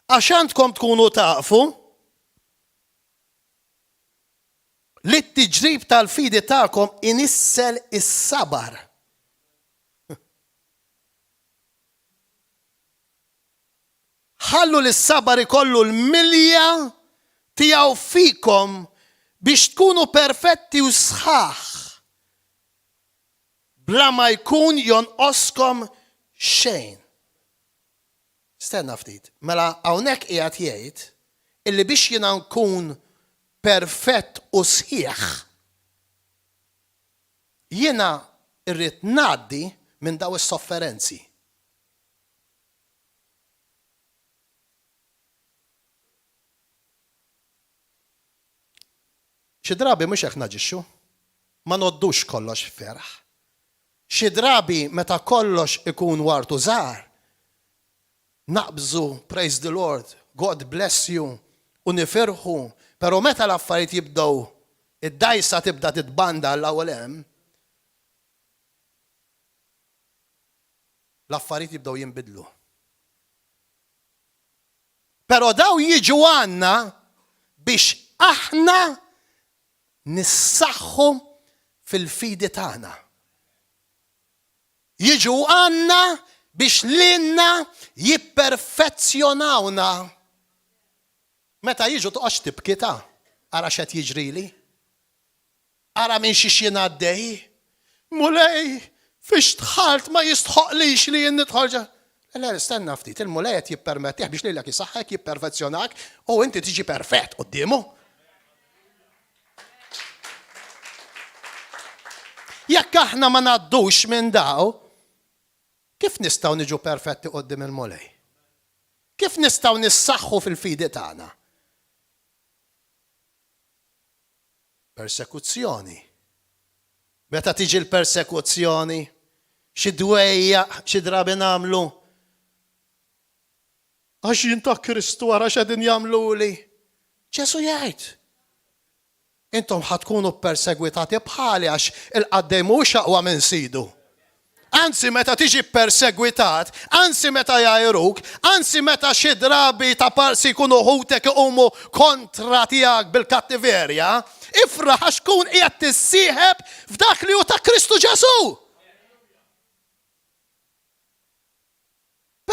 Għax għandkom tkunu tafu li t-tiġrib tal-fidi tagħkom inissel is-sabar. Ħallu li s-sabar ikollu l-milja tiegħu fikom biex tkunu perfetti u sħaħ bla ma jkun jonqoskom xejn. Stenna ftit. Mela hawnhekk qiegħed jgħid illi biex jiena nkun perfett u sħiħ, jiena rrid ngħaddi minn dawn is-sofferenzi. Xi drabi mhux hekk naġixxu. Ma ngħoddux kollox f'ferħ. Xi drabi meta kollox ikun wartu żgħar, naqbżu praise the Lord, God bless you u nifirħu, però meta l-affarijiet jibdew id-dgħajsa tibda titbanda 'l hawn u 'l hemm, l-affarijiet jibdew jinbidlu. Però dawn jiġu għandna biex aħna nissaħħu fil-fidi tagħna. Jiġu għandna biex lilna jipperfezzjonawna. Meta jiġu toqgħodx tibki ta' ara x'qed jiġrili. Ara minn xiex jien għaddej. Mulej, fiex dħalt ma jistħoqqlix li jien nidħol ġo. Le, le, stenna ftit, il-Mulej qed jippermettih biex lilek isaħħek, jipperfezzjonak u inti tiġi perfett quddiemu. Jekk aħna ma ngħaddux minn daw, kif nistgħu niġu perfetti quddiem il-Mulej? Kif nistgħu nissaħħu fil-fidi tagħna? Persekuzzjoni. Meta tiġi l-persekuzzjoni, xi dwejjaq xi drabi nagħmlu. Għax jien ta' Kristu ara x'qegħdin jagħmluli. Ġesù jgħid, Intom ħa tkunu ppersegwitati bħali għax il-qaddej mhuwiex aqwa minn sidu. Anzi meta tiġi ppersegwitat, anzi meta jgħajruk, anzi meta xi drabi ta' parsi jkunu ħutek iqumu kontra tiegħek bil-kattiverja, ifraħ għax tkun qiegħed tissieħeb f'dak li hu ta' Kristu Ġesù.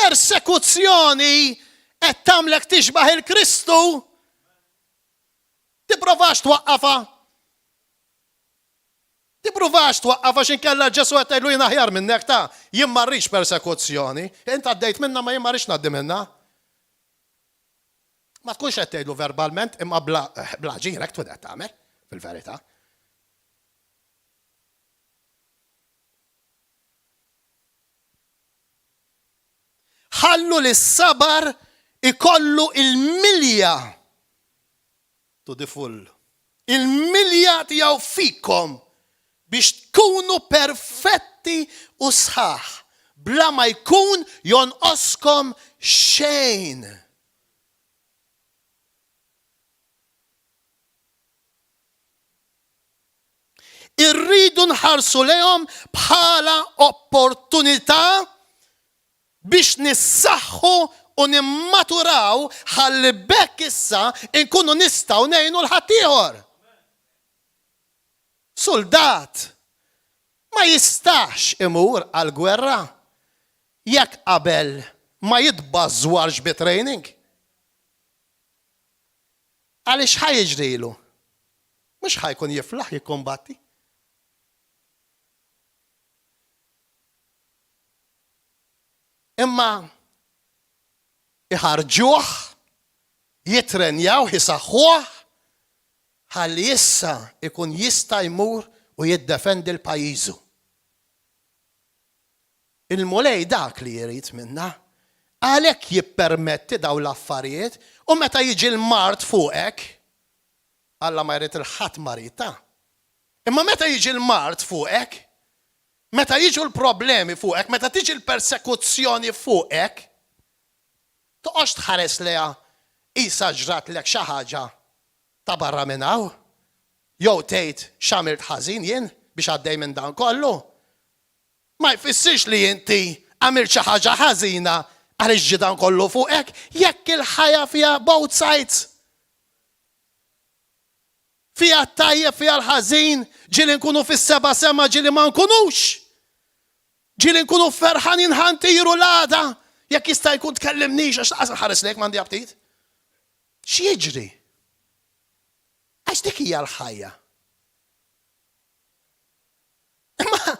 Persekuzzjoni qed tagħmlek tixbah il-Kristu. Tipprovax twaqqafha. Tippruvax twaqqaf għax inkella Ġesù qed tgħidlu jien aħjar minnek ta', jien ma rridx persekuzzjoni. Int għaddejt minnha ma jien ma rridx ngħaddi minnha. Ma tkunx qed tgħidlu verbalment imma bla bla ġir hekk tkun qed tagħmel fil-verità. Ħallu li s-sabar ikollu il-milja to the full. Il-milja tiegħu fikom biex tkunu perfetti u sħaħ, bla ma jkun jonqoskom xejn. Irridu nħarsu lejhom bħala opportunità biex nissaħħu u nimmaturaw ħalli b'hekk issa nkunu nistgħu ngħinu 'l ħaddieħor. Suldat ma jistax imur għall-gwerra jekk qabel ma jitbażwarx bi training. Għaliex x'ħa jiġrilu? Mhux ħa jkun jiflaħ jikkumbatti. Imma iħarġuh, jitrenjawh, isaħħuh, ħalli issa ikun jista' jmur u jiddefendi l-pajjiżu. Il-Mulej dak li jrid minna. Għalhekk jippermetti dawn l-affarijiet u meta jiġi l-mard fuqek, Alla ma jrid 'il ħadd marid ta. Imma meta jiġi l-mard fuqek, meta jiġu l-problemi fuqek, meta tiġi l-persekuzzjoni fuqek, toqgħodx tħares lejha qisha ġratlek xi ħaġa ta' barra minn hawn, jew tgħid x'għamilt ħażin jien biex għaddej minn dan kollu. Ma jfissirx li inti għamilt xi ħaġa ħażina. Għaliex ġie dan kollu fuqek? Jekk il-ħajja fiha both sides. Fiha t-tajjeb, fiha l-ħażin, ġieli nkunu fis-seba' sema, ġieli ma nkunux. Ġieli nkunu ferħanin ħa ntiru l-għada, jekk jista' jkun tkellimnix għax lanqas nħares lejk m'għandi aptit. X'jiġri? Għax dik hija l-ħajja. Imma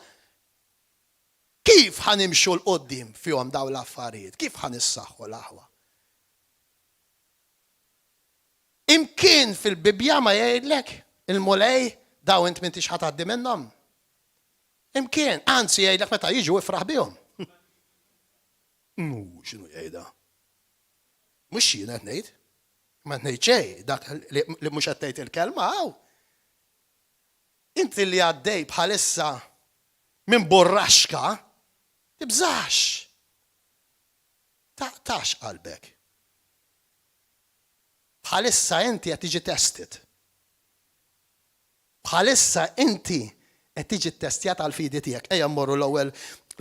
kif ħa nimxu 'l quddiem fihom dawn l-affarijiet? Kif ħa nissaħħu l-aħwa? Imkien fil-Bibbja ma jgħidlek il-Mulej daw int m'intix ħa tgħaddi minnhom. Imkien, anzi jgħidlek meta jiġu ifraħ bihom. Mhu x'inhu jgħidha. Mhux jien qed ngħid. Ma qed ngħid xejn, dak li mhux qed tgħid il-kelma hawn. Inti li għaddej bħalissa minn burraxka, tibżax. Taqtax qalbek. Bħalissa inti qed tiġi tested. Bħalissa inti qed tiġi ttestjat għall-fidi tiegħek. Ejja mmorru l-ewwel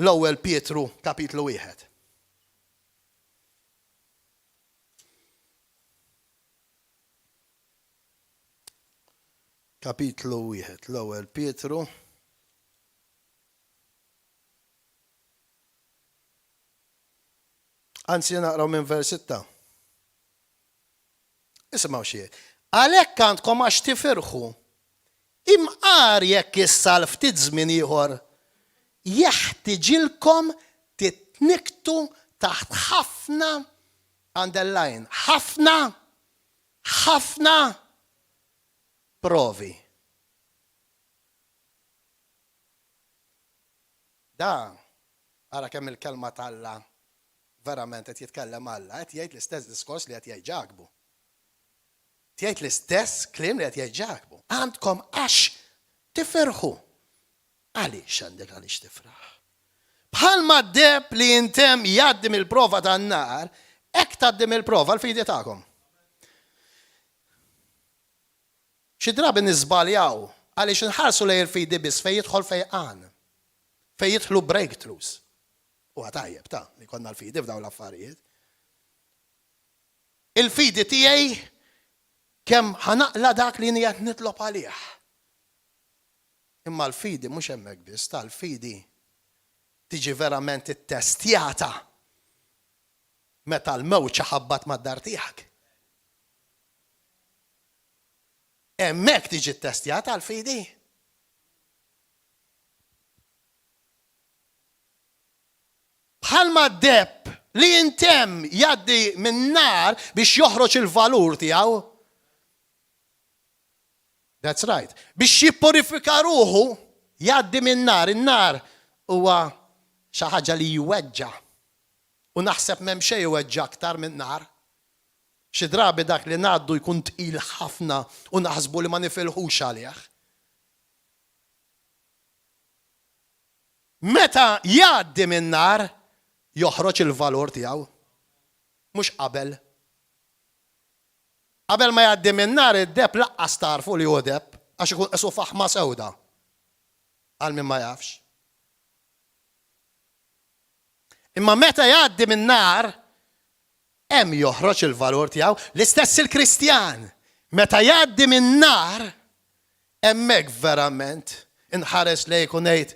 l-ewwel Pietru kapitlu wieħed. Kapitlu wieħed, l-ewwel Pietru. Anzi naqraw minn vers 6. Isimgħu xi jgħid. Għalhekk għandkom għax tifirħu. Imqar jekk issa għal ftit żmien ieħor jeħtiġilkom titnikktu taħt ħafna, underline, ħafna, ħafna provi. Dan, ara kemm il-Kelma t'Alla verament qed jitkellem Alla, qed jgħid l-istess diskors li qed jgħid Ġakbu. Qed jgħid l-istess kliem li qed jgħid Ġakbu. Għandkom għax tifirħu. Għaliex għandek għaliex tifraħ? Bħalma d-deheb li jintemm jgħaddi mill-prova tan-nar, hekk tgħaddi mill-prova l-fidi tagħkom. Xi drabi niżbaljaw għaliex inħarsu lejn il-fidi biss fejn jidħol fejqan, fejn jidħlu breakthroughs. Huwa tajjeb ta' li jkollna l-fidi f'dawn l-affarijiet. Il-fidi tiegħi kemm ħa naqla' dak li jien qiegħed nitlob għalih. Imma l-fidi mhux hemmhekk biss, ta' l-fidi tiġi verament ittestjata meta l-mewġ iħabbat mad-dar tiegħek. Hemmhekk tiġi ttestjata l-fidi. Bħalma d-deheb li jintemm jgħaddi min-nar biex joħroġ il-valur tiegħu. That's right. Biex jippurifika ruħu jgħaddi min-nar. In-nar huwa xi ħaġa li jweġġa'. U naħseb m'hemm xejn iweġġa' aktar min-nar. Xi drabi dak li ngħaddu jkun tqil ħafna u naħsbu li ma nifilħux għalih. Meta jgħaddi min-nar, joħroġ il-valur tiegħu. Mhux qabel. Qabel ma jgħaddi min-nar id-deheb lanqas tagħrfu li hu deheb għax ikun qisu faħma sewda. Għal min ma jafx. Imma meta jgħaddi min-nar, hemm joħroġ il-valur tiegħu. L-istess il-Kristjan, meta jgħaddi min-nar, hemmhekk verament inħares lejk u ngħid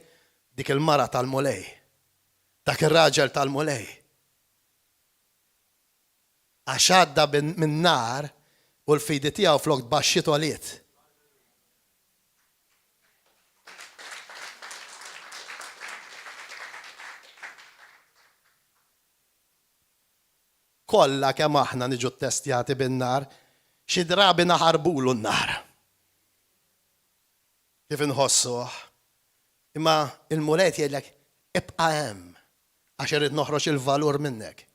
dik il-mara tal-Mulej, dak ir-raġel tal-Mulej. Għax għadda min-nar u l-fidi tiegħu flok tbaxxiet għoliet. Kollha kemm aħna niġu ttestjati bin-nar, xi drabi naħarbulu n-nar. Kif inħossuh. Imma il-Mulej qed jgħidlek ibqa' hemm għax irrid noħroġ il-valur minnek.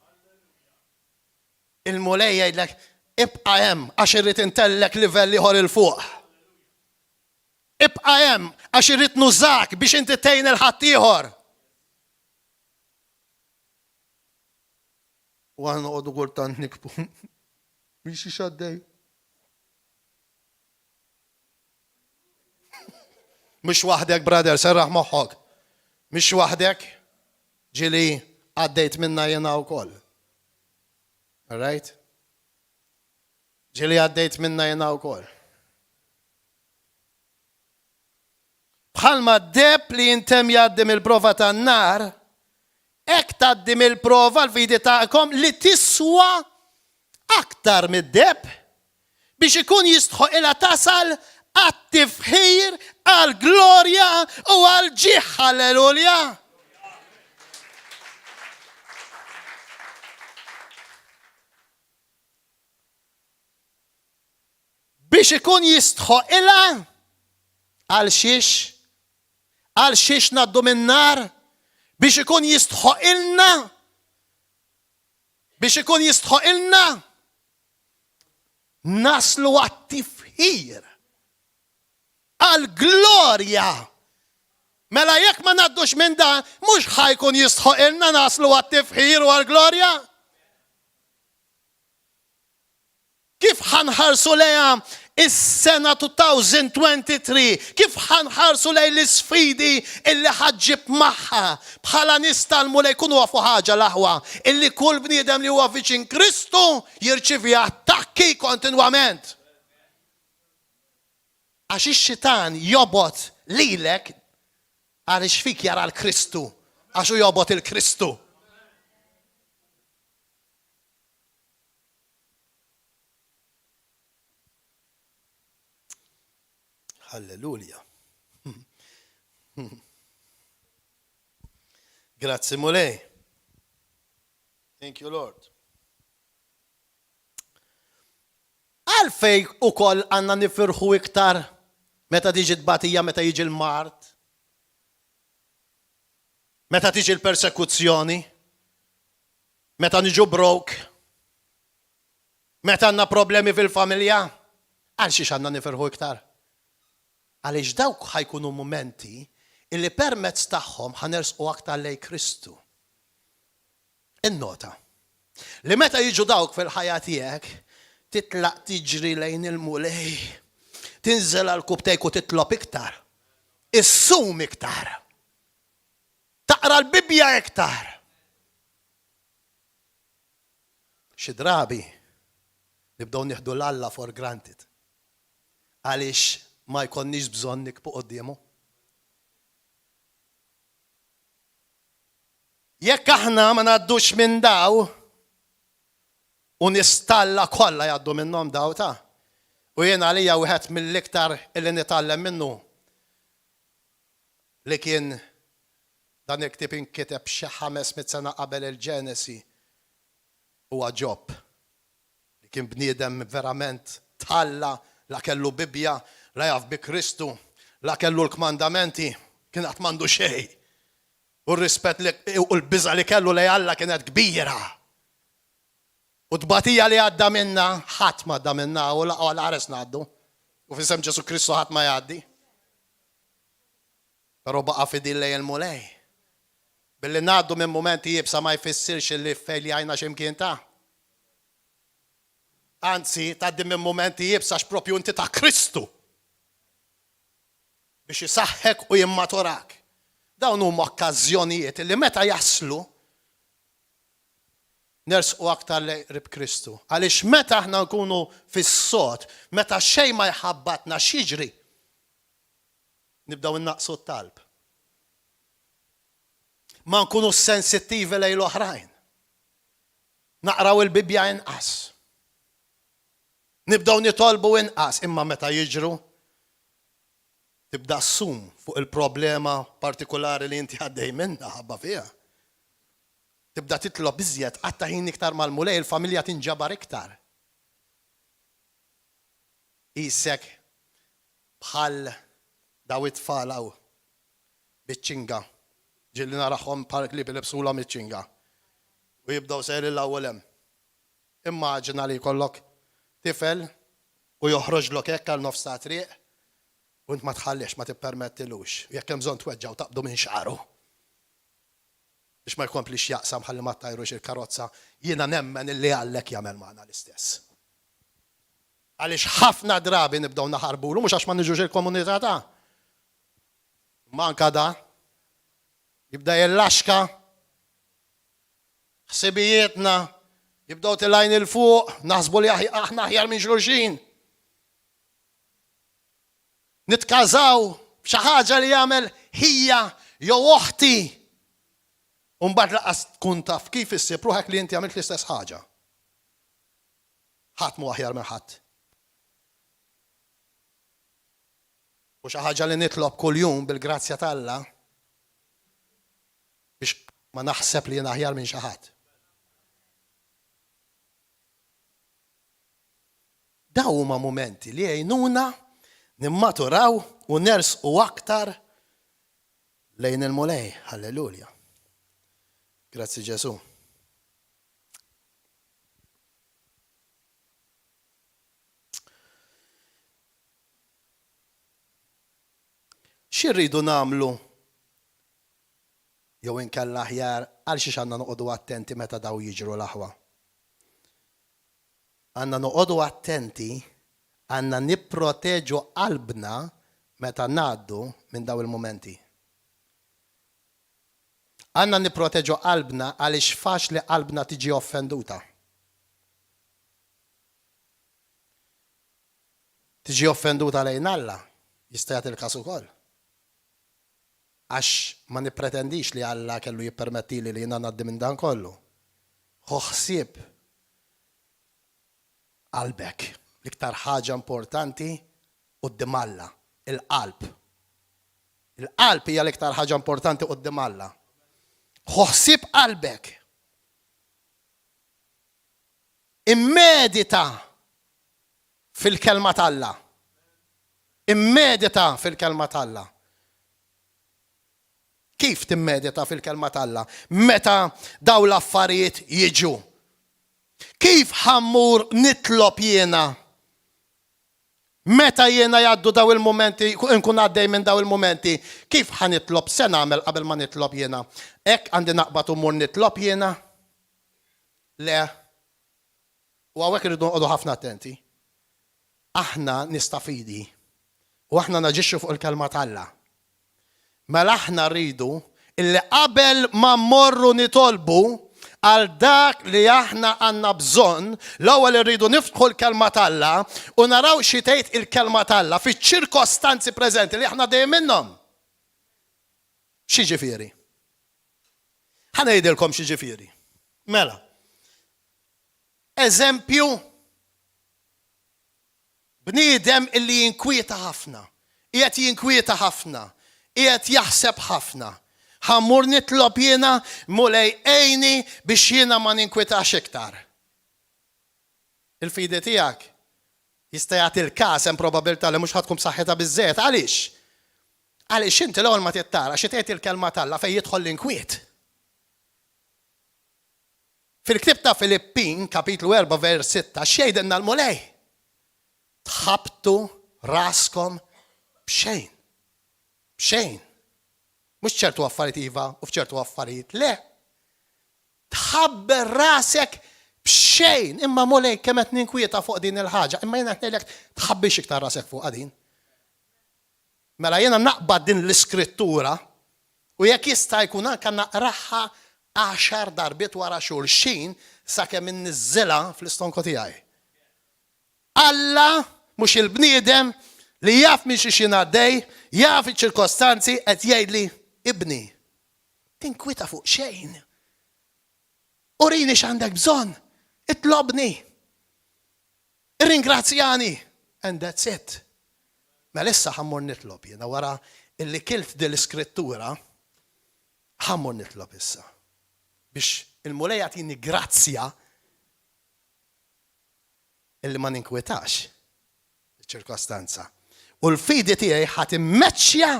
Il-Mulej jgħidlek ibqa' hemm għax irrid intellek livell ieħor 'il fuq. Ibqa' hemm għax irrid nużak biex inti tgħin il ħaddieħor. U aħna noqogħdu kultant nikbu. Minn xiex għaddej. Mhux waħdek, brother, serraħ moħħok. Mhux waħdek, ġieli għaddejt minna jiena wkoll. All right? Ġieli għaddejt minna jiena wkoll. Bħalma d-deheb li jintemm jgħaddi mill-prova tan-nar, hekk tgħaddi mill-prova l-fidi tagħkom li tiswa aktar mid-deheb, biex ikun jistħoqilha tasal għat-tifħir, għall-glorja u għall-ġieħ. Hallelujah! Biex ikun jistħoqilha għal xiex? Għal xiex ngħaddu min-nar? Biex ikun jistħoqilna? Biex ikun jistħoqilna? Naslu għat-tifħir. Għall-glorja. Mela jekk ma ngħaddux minn dan, mhux ħa jkun jistħoqilna naslu għat-tifħir u għall-glorja? Kif ħa nħarsu lejha is-sena 2023? Kif ħa nħarsu lejn l-isfidi illi ħa ġġib magħha? Bħala nies tal-Mulej kunu afu ħaġa l-aħwa, illi kull bniedem li huwa viċin Kristu jirċievi attakki kontinwament. Għax ix-xitan jobgħod lilek għaliex fik jara l-Kristu, għax hu jobgħod il-Kristu. Halleluja. Grazzi Mulej. Thank you Lord. Għalfej ukoll għandna nifirħu iktar meta tiġi tbatija, meta jiġi l-mard, meta tiġi l-persekuzzjoni. Meta niġu broke, meta għandna problemi fil-familja, għal xiex għandna nifirħu iktar? Għaliex dawk ħa jkunu mumenti illi permezz tagħhom ħa nersqu aktar lejn Kristu. Innota li meta jiġu dawk fil-ħajja tiegħek, titlaq tiġri lejn il-Mulej, tinżel għal kubtejk u titlob iktar, issum iktar. Taqra l-Bibbja iktar. Xi drabi nibdew nieħdu 'l Alla for granted għaliex ma jkollniex bżonn nikbu quddiemu. Jekk aħna ma ngħaddux minn daw, u nies t'Alla kollha jgħaddu minnhom daw ta', u jien għalija wieħed mill-iktar illi nitgħallem minnu li kien dan il-ktieb inkiteb xi 500 sena qabel il-Ġenesi, huwa Ġob, li kien bniedem verament t'Alla, la kellu Bibbja, la jaf bi Kristu, la kellu l-kmandamenti, kien għad m'għandu xejn. U r-rispett li u l-biża' li kellu lejn Alla kienet kbira. U t-tbatija li għadda minnha, ħadd m'għadda minnha u lanqas ngħaddu. U f'isem Ġesù Kristu ħadd ma jgħaddi. Però baqa' fidil lejn il-Mulej. Billi ngħaddu minn mumenti iebsa ma jfissirx li ffejljajna xi mkien ta'. Anzi, tgħaddi minn mumenti iebsa għax proprju inti ta' Kristu. Biex isaħħek u jimmaturak. Dawn huma okkażjonijiet li meta jaslu nersqu aktar lejn qrib Kristu. Għaliex meta aħna nkunu fis-sod, meta xejn ma jħabbatna x'jiġri? Nibdew innaqqsu t-talb. Ma nkunux sensittivi lejn l-oħrajn. Naqraw il-Bibbja inqas. Nibdew nitolbu inqas, imma meta jiġru tibda ssum fuq il-problema partikulari li inti għaddej minnha ħabba fiha. Tibda titlob iżjed, qatta' ħin iktar mal-Mulej, il-familja tinġabar iktar. Qisek bħal daw it-tfal hawn biċ-ċinga. Ġieli narahom bħal klieb ilibsulhom iċ-ċinga u jibdew sejrin 'l hawn u 'l hemm. Immaġina li jkollok tifel u joħroġlok hekk għal nofs ta' triq u int ma tħallihx, ma tippermettilux. Jekk hemm bżonn tweġġgħu taqbdu minn xagħru biex ma jkomplix jaqsam ħalli ma ttajrux il-karozza. Jiena nemmen illi Alla hekk jagħmel magħna l-istess. Għaliex ħafna drabi nibdew naħarbulu mhux għax ma niġux il-komunità ta' imma anka da jibda jillaxka ħsibijietna. Jibdew tilgħin 'il fuq, naħsbu li aħna aħjar minn xulxin. Nitkażaw b'xi ħaġa li jagħmel ħija jew oħti. U mbagħad lanqas tkun taf kif issib ruħek li inti għamilt l-istess ħaġa. Ħadd mhu aħjar minn ħadd. U xi ħaġa li nitlob kuljum bil-grazzja t'Alla biex ma naħseb li jien aħjar minn xi ħadd. Dawn huma mumenti li jgħinuna nimmaturaw u nersqu aktar lejn il-Mulej. Halleluja. Grazzi Ġesù. Xi rridu nagħmlu jew inkella aħjar għal xiex għandna noqogħdu attenti meta dawn jiġru l-aħwa? Għandna noqogħdu attenti, għandna nipproteġu qalbna meta ngħaddu minn dawn il-mumenti. Għandna nipproteġu qalbna għaliex faċli qalbna tiġi offenduta. Tiġi offenduta lejn Alla, jista' jagħti l-każ ukoll. Għax ma nippretendix li Alla kellu jippermettili li jiena ngħaddi minn dan kollu. Ħu ħsieb qalbek, l-iktar ħaġa importanti quddiem Alla, il-qalb. Il-qalb hija l-iktar ħaġa importanti quddiem Alla. Ħu ħsieb qalbek. Immedita fil-Kelma t'Alla. Immedita fil-Kelma t'Alla. Kif timmedita fil-Kelma t'Alla meta dawn l-affarijiet jiġu? Kif ħa mmur nitlob jiena meta jiena jgħaddu daw il-mumenti, nkun għaddej minn daw il-mumenti, kif ħa nitlob se nagħmel qabel ma nitlob jiena? Hekk għandi naqbad u mmur nitlob jiena? Le. U hawnhekk irridu noqogħdu ħafna attenti. Aħna nies ta' fidi u aħna naġixxu fuq il-Kelma t'Alla. Mela aħna rridu illi qabel ma mmorru nitolbu għal dak li aħna għandna bżonn, l-ewwel irridu niftħu l-Kelma t'Alla u naraw xi tgħid il-Kelma t'Alla fiċ-ċirkostanzi preżenti li aħna għaddejjin minnhom. X'jiġifieri? Ħa ngħidilkom x'jiġifieri. Mela, eżempju, bniedem illi jinkwieta ħafna, qiegħed jinkwieta ħafna, qiegħed jaħseb ħafna. Ħa mmur nitlob jiena, Mulej għinni biex jiena ma ninkwitax iktar. Il-fidi tiegħek jista' jagħti l-każ hemm probabilità li mhux ħa tkun b'saħħitha biżżejjed. Għaliex? Għaliex inti l-ewwel ma trid tara xi tgħid il-Kelma t'Alla fejn jidħol l-inkwiet. Fil-ktieb ta' Filippin, kapitlu 4 vers 6, x'jgħidilna l-Mulej? Tħabbtu raskom b'xejn. B'xejn. Mhux ċertu affarijiet iva u f'ċertu affarijiet le. Tħabbel rasek b'xejn. Imma Mulej kemm qed ninkwieta fuq din il-ħaġa, imma jiena qed ngħidlek tħabbix iktar rasek fuqha din. Mela jiena naqbad din l-iskrittura u jekk jista' jkun anke naqraha għaxar darbiet wara xulxin sakemm inniżżilha fl-istonku tiegħi. Alla, mhux il-bniedem, li jaf minn xiex jien għaddej, jaf iċ-ċirkostanzi, qed jgħidli, Ibni, tinkwieta fuq xejn. Urini x'għandek bżonn, itlobni. Irringrazzjani! And that's it. Mela issa ħa mmur nitlob jiena wara illi kilt din l-iskrittura, ħa mmur nitlob issa. Biex il-Mulej jagħtini grazzja illi ma ninkwitax iċ-ċirkostanza. U l-fidi tiegħi ħa timmeċċja,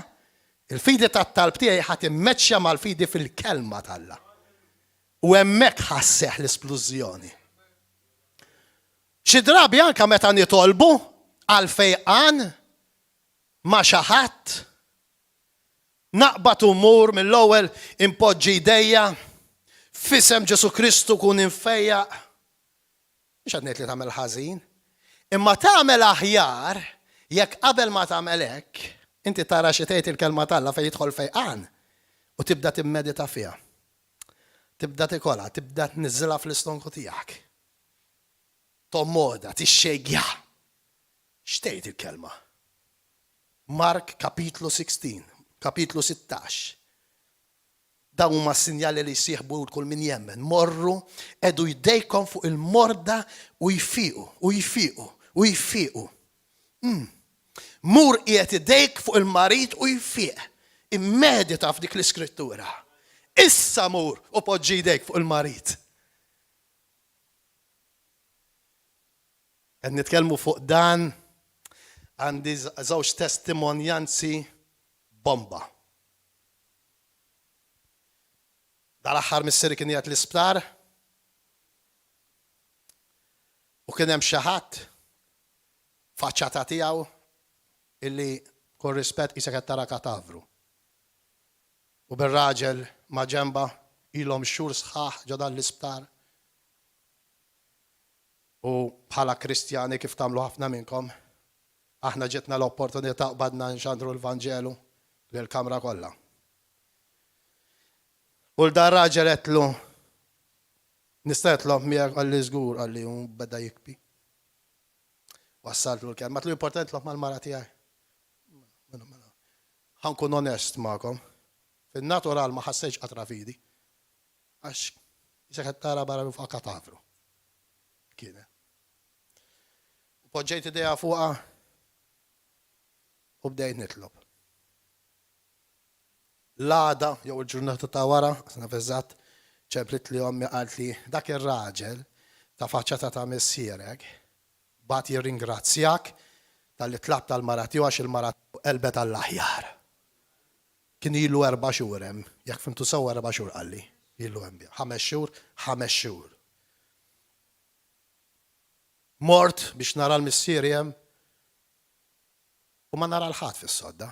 il-fidi tat-talb tiegħi ħa timmeċċja mal-fidi fil-kelma t'Alla. U hemmhekk ħa sseħħ l-isplużjoni. Xi drabi anke meta nitolbu għal fejqan ma' xi ħadd, naqbad u mmur mill-ewwel inpoġġi jdejja, f'isem Ġesù Kristu kun imfejjaq. Mhux qed ngħid li tagħmel ħażin, imma tagħmel aħjar jekk qabel ma tagħmel hekk, inti tara xi tgħid il-Kelma t'Alla fejn jidħol fejqan u tibda timmedita fiha. Tibda tikolha, tibda tniżżilha fl-istonku tiegħek. Tomgħodha, tixxejgja. X'tgħid il-kelma? Mark kapitlu 16, kapitlu 16. Dawn huma s-sinjali li jsieħbu kull min jemmen. Morru, qegħdu jdejkom fuq il-morda u jfiqu, u jfiqu, u jfiqu. Mm. Mur qiegħed idejk fuq il-marid u jfiq. Immedita f'dik l-iskrittura. Issa mur u poġġi jdejk fuq il-marid. Qed nitkellmu fuq dan għandi żewġ testimonjanzi bomba. Dal-aħħar missieri kien qiegħed l-isptar u kien hemm xi ħadd faċċata tiegħu illi kull rispett qisek qed tara katavru. U bir-raġel ma' ġenba ilhom xhur sħaħ ġo dan l-isptar. U bħala Kristjani kif tagħmlu ħafna minnkom, aħna ġietna l-opportunità qbadna nxandru l-Vanġelu lill-kamra kollha. U 'l dar-raġel għedtlu, Nista' nitlob miegħek? Qalli, Żgur, qalli, u beda jibki. Wassaltlu l-kelma. Għedtlu, Importanti nitlob mal-mara tiegħi. Mela, mela. Ħa nkun onest magħkom. Fin-natural ma ħassejtx qatra f'idi. Għax qisek qed tara barra minn fuq katavru. Kienet. U poġġejt idejha fuqha u bdejt nitlob. L-għada jew il-ġurnata ta' wara, naf eżatt, ċemplitli ommi qaltli dak ir-raġel ta' faċċata ta' missierek bagħat jirringrazzjak talli tlabt għall-mara tiegħu għax il-mara tiegħu qelbet għall-aħjar. Kien ilu erba' xhur hemm, jekk fhimtu sewwa erba' xhur qalli, ilu hemm. Ħames xhur, ħames xhur. Mort biex nara l-missieri hemm u ma nara 'l ħadd fis-sodda.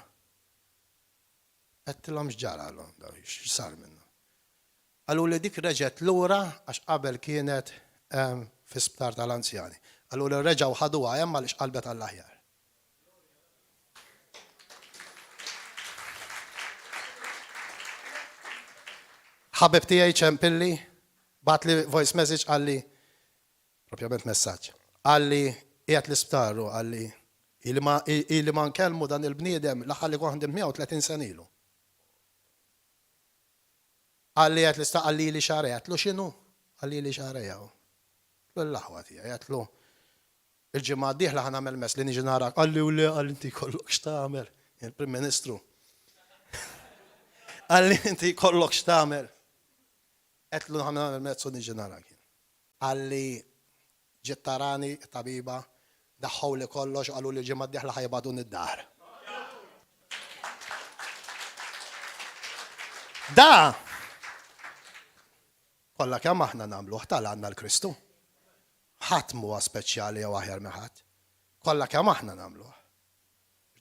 Għedtilhom x'ġaralhom dawn, x'sar minnhom. Qaluli dik reġgħet lura għax qabel kienet fi sptar tal-anzjani. Qaluli reġgħu ħaduha hemm għaliex qalbet għall-aħjar. Ħabib tiegħi ċempilli, bagħatli voice message qalli, propjament messaġġ, qalli qiegħed l-isptar u qalli ili ma ili ma nkellmu dan il-bniedem l-aħħar li kont ħdimt miegħu 30 sena ilu. Qalli qiegħed l-isptar qalli ili xahrejn, għedtlu x'inhu? Qalli ili xahrejn hawn. Għedtlu l-aħwa tiegħi, għedtlu Il-ġimgħa d-dieħla ħa nagħmel mess li niġi narak. Qalli u le, qalli inti jkollok x'tagħmel. Il-Prim Ministru. Qalli inti jkollok x'tagħmel. Għedtlu ħa nagħmel mezz u niġi narak. Qalli ġiet tarani t-tabiba, daħħuli kollox u qaluli l-ġimgħa d-dieħla ħa jibgħatuni d-dar. Da! Kollha kemm aħna nagħmluh tal għandna l-Kristu. Ħadd m'huwa speċjali jew aħjar minn ħadd. Kollha kemm aħna nagħmluh.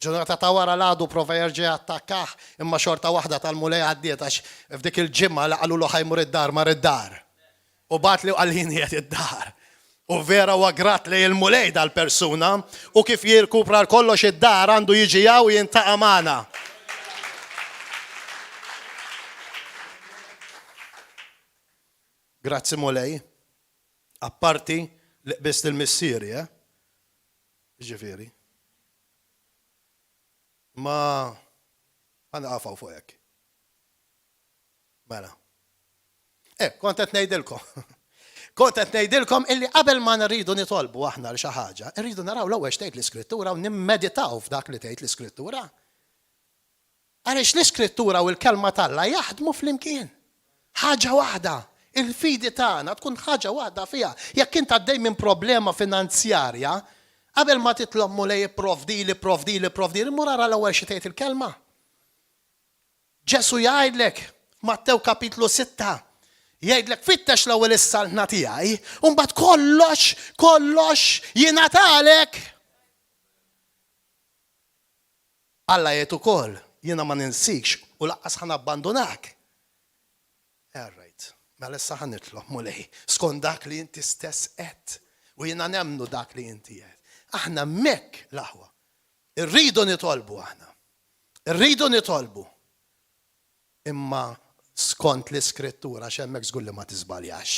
Ġurnata ta' wara l-għadu prova jerġa' jattakkah, imma xorta waħda tal-Mulej għaddiet għax f'dik il-ġimgħa li qalulu ħa jmur id-dar mar id-dar. U bagħatli u qalli jien qiegħed id-dar. U vera huwa grat lejn il-Mulej dal-persuna u kif jirkupra kollox id-dar għandu jiġi hawn u jintaqa' magħna. Grazzi Mulej. Apparti li qbiżt il-missieri, eh? Jiġifieri. Ma ħa nieqaf hawn fuq hekk. Mela. Eh, kont qed ngħidilkom. Kont qed ngħidilkom illi qabel ma nridu nitolbu aħna għal xi ħaġa, irridu naraw l-ewwel x'tgħid l-Iskrittura u nimmeditaw f'dak li tgħid l-Iskrittura. Għaliex l-Iskrittura u l-Kelma t'Alla jaħdmu flimkien. Ħaġa waħda. Il-fidi tagħna tkun ħaġa waħda fiha. Jekk int għaddej minn problema finanzjarja, qabel ma titlob Mulej ipprovdili, ipprovdili, ipprovdili, mur ara l-ewwel xi tgħid il-Kelma. Ġesù jgħidlek, Mattew kapitlu 6, jgħidlek fittex l-ewwel is-saltna tiegħi, u mbagħad kollox, kollox jingħatalek. Alla jgħid ukoll, Jiena ma ninsikx u lanqas ħa nabbandunak. All right, mela issa ħa nitlob, Mulej, skont dak li inti stess għedt, u jiena nemmnu dak li inti għedt. Aħna hemmhekk, l-aħwa, irridu nitolbu aħna. Irridu nitolbu. Imma skont l-Iskrittura, għax hemmhekk żgur li ma tiżbaljax.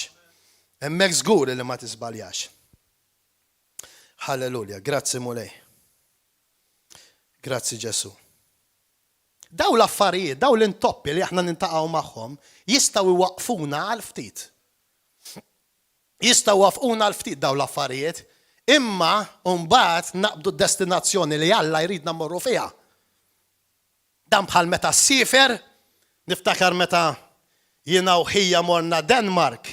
Hemmhekk żgur li ma tiżbaljax. Halleluja, grazzi Mulej. Grazzi Ġesù. Dawn l-affarijiet, dawn l-intoppi li aħna nintaqgħu magħhom jistgħu jwaqqfuna għal ftit. Jistgħu jwaffquna għal ftit dawn l-affarijiet, imma mbagħad naqbdu d-destinazzjoni li Alla jridna mmorru fiha. Dan bħal meta ssiefer, niftakar meta jiena u ħija morna Denmark,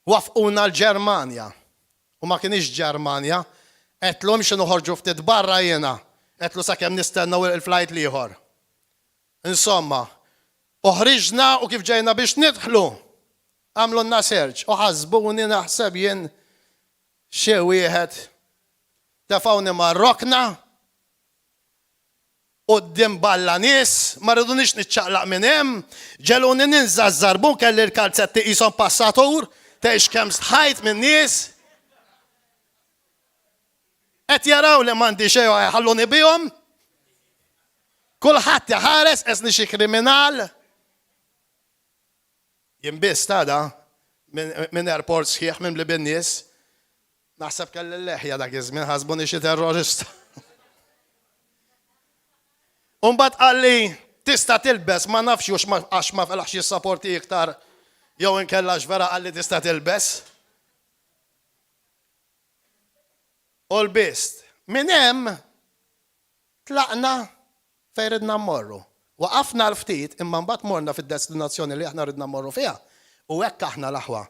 Waffquna l-Ġermanja. U ma kinitx Ġermanja. Għedtlu imxi noħorġu ftit barra jiena. Għedtlu sakemm nistennew il-flight l-ieħor. Insomma, u ħriġna u kif ġejna biex nidħlu, għamlulna search u ħasbuni naħseb jien xi wieħed. Tefgħuni mar-rokna. Quddiem balla nies, ma ridunix niċċaqlaq minn hemm, ġegħluni ninża' ż-żarbun, kelli l-kalzetti qishom passatur, tgħix kemm stħajt min-nies. Qed jaraw li m'għandi xejn u ħalluni bihom. Kulħadd iħares qesni xi kriminal. Jien biss ta' da, minn airport sħiħ mimli bin-nies. Naħseb kelli l-leħja dak iż-żmien ħasbuni xi terrorista. U mbagħad qalli tista' tilbes, ma nafx hux għax ma felaħx jissaporti iktar jew inkella għax vera qalli tista' tilbes. U lbist. Minn hemm Tlaqna fejn ridna mmorru. Waqafna għal ftit imma mbagħad morna fid-destinazzjoni li aħna ridna mmorru fiha. U hekk aħna l-aħwa.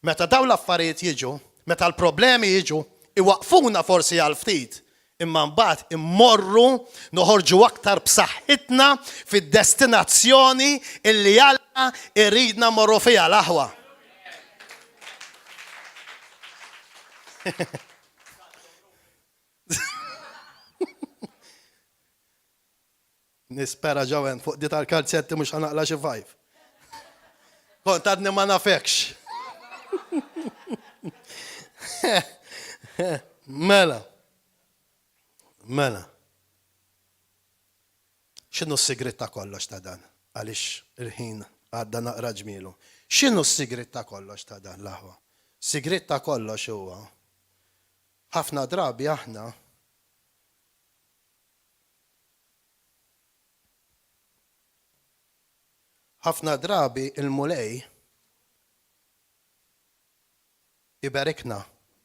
Meta dawn l-affarijiet jiġu, meta l-problemi jiġu, iwaqqfuna forsi għal ftit, imma mbagħad immorru noħorġu aktar b'saħħitna fid-destinazzjoni illi Alla jridna mmorru fiha l-aħwa. Nispera ġawen fuq di tal-kalzetti mhux ħanaqla xi fajf. Kont għadni ma nafekx. Mela. Mela. X'inhu s-sigriet ta' kollox ta' dan? Għaliex il-ħin għadda naqra ġmielu. X'inhu s-sigriet ta' kollox ta' dan l-aħwa? Sigriet ta' kollox huwa Ħafna drabi aħna Ħafna drabi l-Mulej iberikna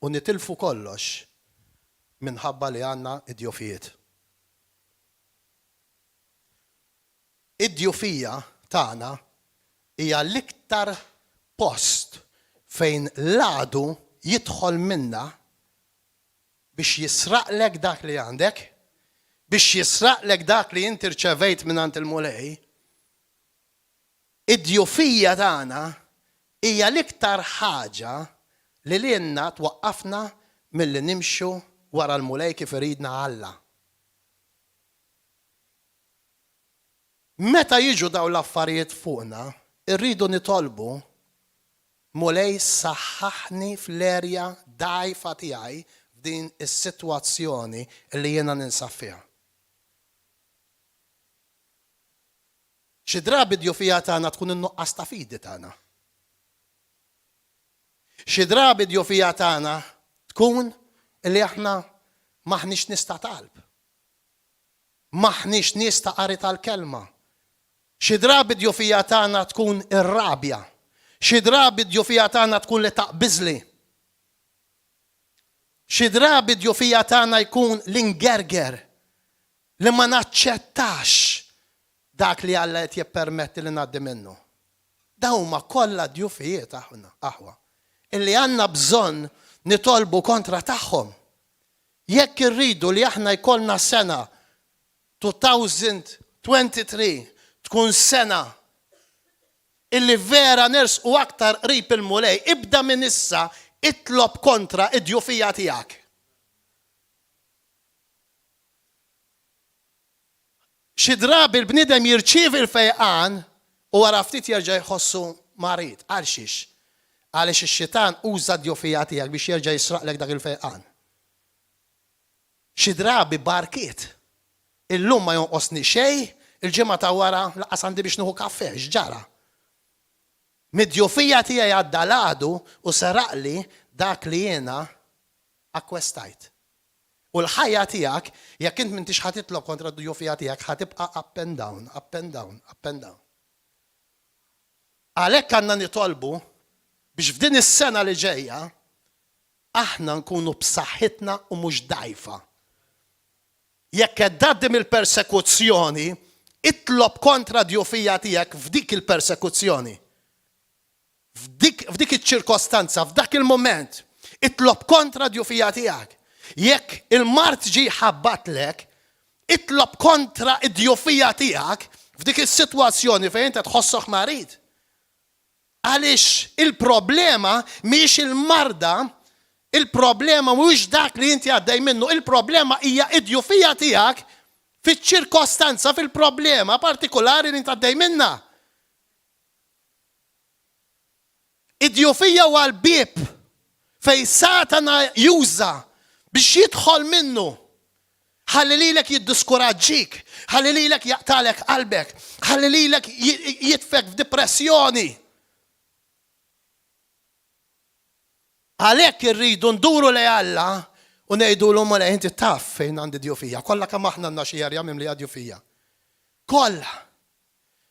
u nitilfu kollox minħabba li għandna id-djufijiet. Id-djufija tagħna hija l-iktar post fejn l-għadu jidħol minna biex jisraqlek dak li għandek, biex jisraqlek dak li inti rċevejt mingħand il-Mulej. Id-djufija tagħna hija l-iktar ħaġa li lilna twaqqafna milli nimxu wara l-Mulej kif iridna Alla. Meta jiġu dawn l-affarijiet fuqna, irridu nitolbu, Mulej saħħaħni fl-erja dgħajfa tiegħi f'din is-sitwazzjoni li jiena ninsab fiha. Xi drabi d-djufija tagħna tkun in-nuqqas ta' fidi tagħna. Xi drabi d-djufija tagħna tkun li aħna m'aħniex nies ta' talb. M'aħniex nies ta' qari tal-Kelma. Xi drabi d-djufija tagħna tkun ir-rabja. Xi drabi d-djufija tagħna tkun li taqbiżli. Xi drabi d-djufija tagħna jkun li ngerger, li ma naċċettax dak li Alla qed jippermetti li ngħaddi minnu. Dawn huma kollha djufijiet aħna, aħwa, illi għandna bżonn nitolbu kontra tagħhom. Jekk irridu li aħna jkollna sena 2023 tkun sena illi vera nersqu aktar qrib il-Mulej, ibda minn issa itlob kontra id-djufija tiegħek. Xi drabi l-bniedem jirċievi l-fejqan u wara ftit jerġa' jħossu marid. Għalxiex? Għaliex ix-xitan uża d-djufija tiegħek biex jerġa' jisraqlek dak il-fejqan. Xi drabi barkiet. Illum ma jonqosni xejn, il-ġimgħa ta' wara lanqas għandi biex nieħu kafè. X'ġara? Mid-djufija tiegħi għadda l-għadu u seraqli dak li jiena akkwestajt. U l-ħajja tiegħek, jekk int m'intix ħa titlob kontra d-djufija tiegħek, ħa tibqa' up and down, up and down, up and down. Għalhekk għandna nitolbu biex f'din is-sena li ġejja aħna nkunu b'saħħitna u mhux dgħajfa. Jekk qed tgħaddi mill-persekuzzjoni, itlob kontra d-djufija tiegħek f'dik il-persekuzzjoni. F'dik, f'dik iċ-ċirkostanza, f'dak il-mument, itlob kontra d-djufija tiegħek. Jekk il-mard ġie jħabbatlek, itlob kontra d-djufija tiegħek f'dik is-sitwazzjoni fejn inti tħossok marid. Għaliex il-problema mhijiex il-marda, il-problema mhuwiex dak li inti għaddej minnu, il-problema hija d-djufija tiegħek fiċ-ċirkostanza, fil-problema partikulari li inti għaddej minnha. Id-djufija huwa l-bieb fejn Satana juża biex jidħol minnu ħalli lilek jiddiskuraġġik, ħalli lilek jaqtagħlek qalbek, ħalli lilek jitfek f'dipressjoni. Għalhekk irridu nduru lejn Alla u ngħidulu Mulej inti taf fejn għandi djufija. Kollha kemm aħna għandna xi erja mimlija djufija. Kollha.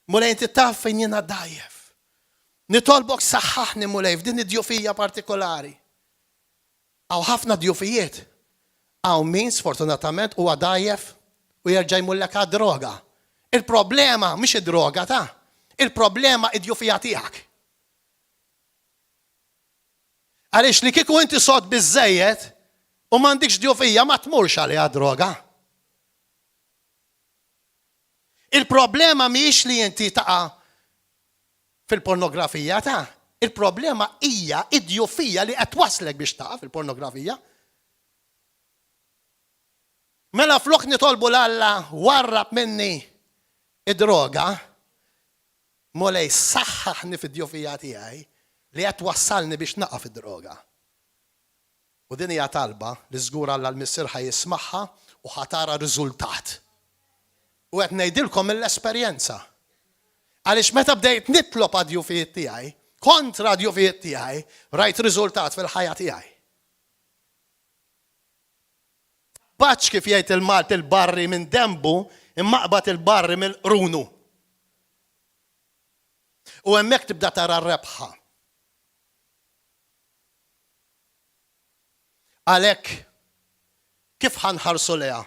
Mulej inti taf fejn jiena dgħajjef. Nitolbok saħħaħni Mulej f'din id-djufija partikolari. Hawn ħafna djufijiet. Hawn min sfortunatament huwa dgħajjef u jerġa' jmullek għad-droga. Il-problema mhix id-droga ta' il-problema id-djufija tiegħek. Għaliex li kieku inti sod biżżejjed u m'għandikx djufija ma tmurx għaliha droga. Il-problema mhijiex li inti taqa' fil-pornografija ta' il-problema hija id-djufija li qed twasslek biex taqa' fil-pornografija. Mela flok nitolbu 'l Alla warrab minni id-droga, Mulej saħħaħni fid-djufija tiegħi li qed twassalni biex naqa' fid-droga. U din hija talba li żgur Alla l-Missier ħa jismagħha u ħa tara riżultat. U qed ngħidilkom mill-esperjenza. Għaliex meta bdejt nitlob għad-djufijiet tiegħi, kontra d-djufijiet tiegħi, rajt riżultat fil-ħajja tiegħi. Taqbadx kif jgħid il-Malti l-barri minn denbu imma aqbad il-barri mill-qrunu. U hemmhekk tibda tara r-rebħa. Għalhekk, kif ħa nħarsu lejha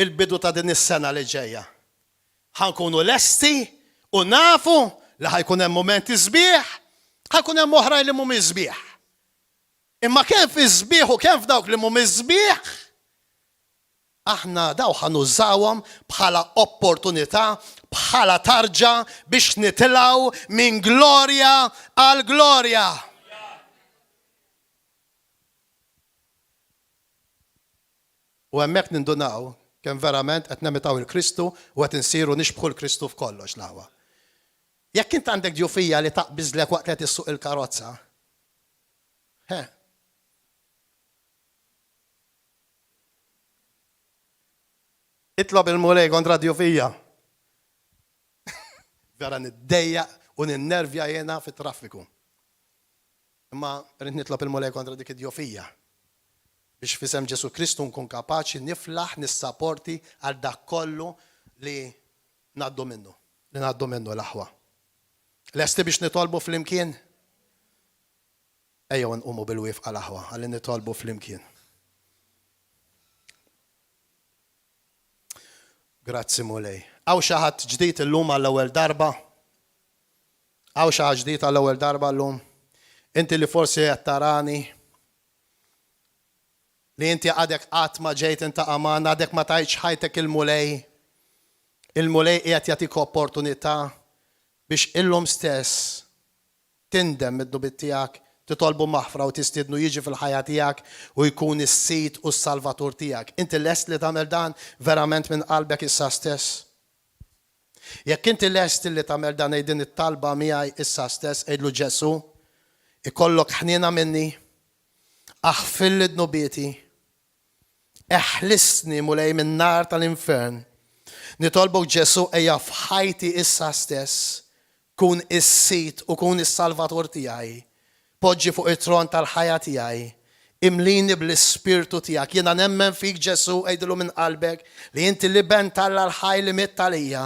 il-bidu ta' din is-sena li ġejja? Ħa nkunu lesti u nafu li ħa jkun hemm mumenti sbieħ, ħa jkun hemm oħrajn li mhumiex sbieħ. Imma kemm fis-sbieħ u kemm f'dawk li mhumiex sbieħ, aħna daw ħa nużawhom bħala opportunità, bħala tarġa biex nitilgħu minn glorja għal glorja. U hemmhekk nindunaw kemm verament qed nemitaw il-Kristu u qed insiru nixbħu l-Kristu f'kollox l-aħwa. Jekk int għandek djufija li taqbiżlek waqt li qed issuq il-karozza, he, Itlob il-Mulej kontra d-djufija. Vera niddejjaq u ninnervja jiena fit-traffiku. Imma rrid nitlob il-Mulej kontra dik id-djufija biex f'isem Ġesù Kristu nkun kapaċi niflaħ nissaporti għal dak kollu li ngħaddu minnu, li ngħaddu minnu l-aħwa. Lesti biex nitolbu flimkien? Ejjew nqumu bil-wieqfa l-aħwa ħalli nitolbu flimkien. Grazzi Mulej. Hawn xi ħadd ġdid illum għall-ewwel darba? Hawn xi ħadd ġdid għall-ewwel darba llum? Inti li forsi qed tarani li inti għadek qatt ma ġejt intaqa' magħna, għadek ma tajtx ħajtek il-Mulej. Il-Mulej qiegħed jagħtik opportunità biex illum stess Tindem mid-dnubiet tiegħek, titolbu maħfra u tistiednu jiġi fil-ħajja tiegħek u jkun is-Sid u s-Salvatur tiegħek. Inti lest li tagħmel dan verament minn qalbek issa stess? Jekk inti lest li tagħmel dan għid din it-talba miegħi issa stess, għidlu Ġesù, ikollok ħniena minni, aħfirli dnubieti, Eħlisni, Mulej, min-nar tal-infern. Nitolbok Ġesù ejja f'ħajti issa stess. Kun is-Sid u kun is-Salvatur tiegħi. Poġġi fuq it-tron tal-ħajja tiegħi. Imlini bl-Ispirtu tiegħek. Jiena nemmen fik Ġesù, għidlu minn qalbek, li inti l-Iben t'Alla l-ħaj li mitt għalija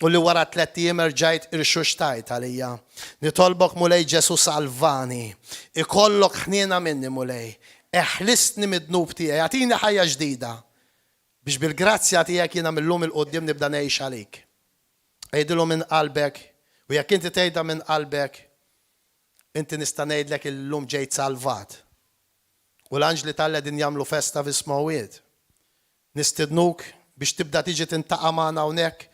u li wara tlett ijiem erġajt irxuxtajt għalija. Nitolbok Mulej Ġesù salvani. Ikollok ħniena minni Mulej. Eħlisni mid-dnub tiegħi, agħtini ħajja ġdida biex bil-grazzja tiegħek jiena mil-lum 'il quddiem nibda ngħix għalik. Għidilhu minn qalbek u jekk inti tgħidha minn qalbek, Inti nista' ngħidlek illum ġejt salvat. U l-anġli t'Alla qegħdin jagħmlu festa fis-smewwiet. Nistidnuk biex tibda tiġi tintaqa' magħna hawnhekk.